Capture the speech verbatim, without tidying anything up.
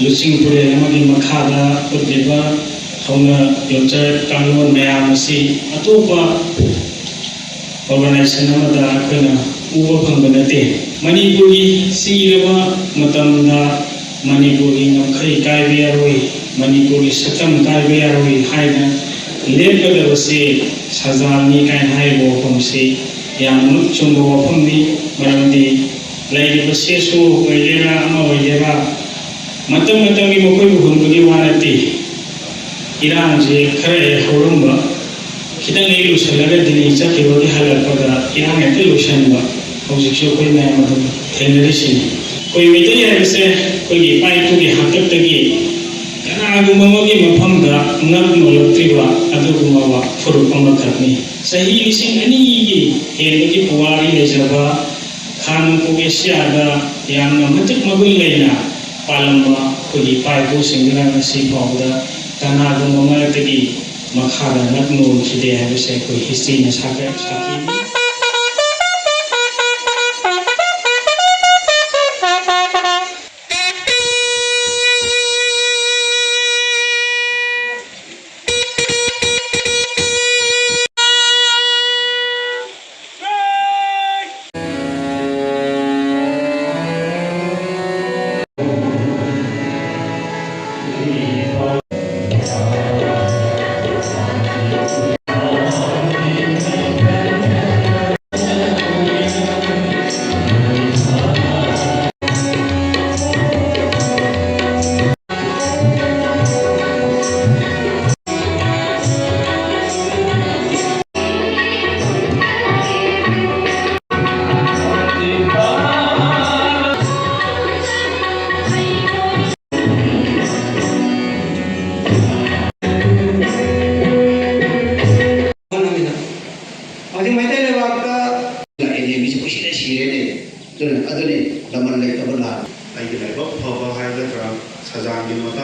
ꯂꯨꯆꯤꯡ ꯇꯨꯔꯦꯜ ꯑꯃꯒꯤ ꯃꯈꯥꯗ ꯎꯠꯂꯤꯕ ꯍꯧꯅ ꯌꯣꯟꯆꯠ ꯀꯥꯡꯂꯣꯟ ꯃꯌꯥꯝ ꯑꯁꯤ ꯑꯇꯣꯞꯄ ꯑꯣꯔꯒꯅꯥꯏꯖꯦꯁꯟ ꯑꯃꯗ ꯑꯩꯈꯣꯏꯅ ꯎꯕ ꯐꯪꯕ ꯅꯠꯇꯦ꯫ ꯃꯅꯤꯄꯨꯔꯒꯤ ꯆꯤꯔꯕ ꯃꯇꯝꯗ ꯃꯅꯤꯄꯨꯔꯒꯤ ꯉꯝꯈꯩ ꯀꯥꯏꯕ ꯌꯥꯔꯣꯏ, ꯃꯅꯤꯄꯨꯔꯒꯤ ꯁꯛꯇꯝ ꯀꯥꯏꯕ ꯌꯥꯔꯣꯏ ꯍꯥꯏꯅ ꯂꯦꯞꯀꯗꯕꯁꯤ ꯁꯖꯥꯜꯅꯤ ꯀꯥꯏꯅ ꯍꯥꯏꯔꯤꯕ ꯋꯥꯐꯝꯁꯤ ꯌꯥꯝꯅꯃꯛ ꯆꯨꯝꯕ ꯋꯥꯐꯝꯅꯤ꯫ ꯃꯔꯝꯗꯤ ꯂꯩꯔꯤꯕ ꯁꯦꯁꯣ ꯑꯣꯏꯒꯦꯔꯥ ꯑꯃ ꯑꯣꯏꯒꯦꯔꯥ, ꯃꯇꯝ ꯃꯇꯝꯒꯤ ꯃꯈꯣꯏꯕꯨ ꯍꯨꯟꯕꯒꯤ ꯋꯥ ꯅꯠꯇꯦ꯫ ꯏꯔꯥꯡꯁꯦ ꯈꯔ ꯍꯦꯛ ꯍꯧꯔꯝꯕ, ꯈꯤꯇꯪ ꯍꯦꯛ ꯂꯨꯁꯜꯂꯒ ꯗꯤꯜꯂꯤ ꯆꯠꯈꯤꯕꯒꯤ ꯍꯜꯂꯛꯄꯗ ꯏꯔꯥꯡ ꯍꯦꯛꯇ ꯂꯣꯏꯁꯟꯕ, ꯍꯧꯖꯤꯛꯁꯨ ꯑꯩꯈꯣꯏ ꯃꯌꯥꯝ ꯑꯗꯨꯝ ꯊꯦꯡꯅꯔꯤꯁꯤꯅꯤ꯫ ꯑꯩꯈꯣꯏ ꯃꯩꯇꯩ ꯍꯥꯏꯕꯁꯦ ꯑꯩꯈꯣꯏꯒꯤ ꯏꯄꯥ ꯏꯄꯨꯒꯤ ꯍꯥꯛꯇꯛꯇꯒꯤ ꯀꯅꯥꯒꯨꯝꯕ ꯑꯃꯒꯤ ꯃꯐꯝꯗ ꯉꯛ ꯅꯣꯜꯂꯛꯇ꯭ꯔꯤꯕ ꯑꯗꯨꯒꯨꯝꯂꯕ ꯐꯨꯔꯨꯞ ꯑꯃꯈꯛꯅꯤ꯫ ꯆꯍꯤ ꯂꯤꯁꯤꯡ ꯑꯅꯤꯒꯤ ꯍꯦꯟꯕꯒꯤ ꯄꯨꯋꯥꯔꯤ ꯂꯩꯖꯕ ꯈꯥ ꯅꯣꯡꯄꯣꯛ ꯑꯦꯁꯤꯌꯥꯗ ꯌꯥꯝꯅ ꯃꯇꯤꯛ ꯃꯒꯨꯟ ꯂꯩꯅ ꯄꯥꯜꯂꯝꯕ ꯑꯩꯈꯣꯏꯒꯤ ꯏꯄꯥ ꯏꯄꯨꯁꯤꯡꯗꯨꯅ ꯉꯁꯤ ꯐꯥꯎꯕꯗ ꯀꯅꯥꯒꯨꯝꯕ ꯃꯔꯛꯇꯒꯤ ꯃꯈꯥꯗ ꯅꯛ ꯅꯣꯟꯈꯤꯗꯦ ꯍꯥꯏꯕꯁꯦ ꯑꯩꯈꯣꯏ ꯍꯤꯁꯇ꯭ꯔꯤꯅ ꯁꯥꯈ꯭ꯔ-, ꯁꯥꯈꯤꯅꯤ꯫ ꯍꯧꯖꯤꯛ ꯃꯩꯇꯩ ꯂꯩꯕꯥꯛꯇ ꯂꯥꯛꯏꯅꯦ, ꯃꯤꯁꯦ ꯀꯨꯁꯤꯗ ꯁꯤꯔꯦꯅꯦ꯫ ꯑꯗꯨꯅ, ꯑꯗꯨꯅꯤ ꯂꯃꯟ ꯂꯩꯇꯕ ꯂꯥꯟ꯫ ꯑꯩꯒꯤ ꯂꯥꯏꯕꯛ ꯐꯕ ꯍꯥꯏꯒꯗ꯭ꯔꯥ, ꯁꯖꯥꯟꯒꯤ ꯃꯇꯥꯡ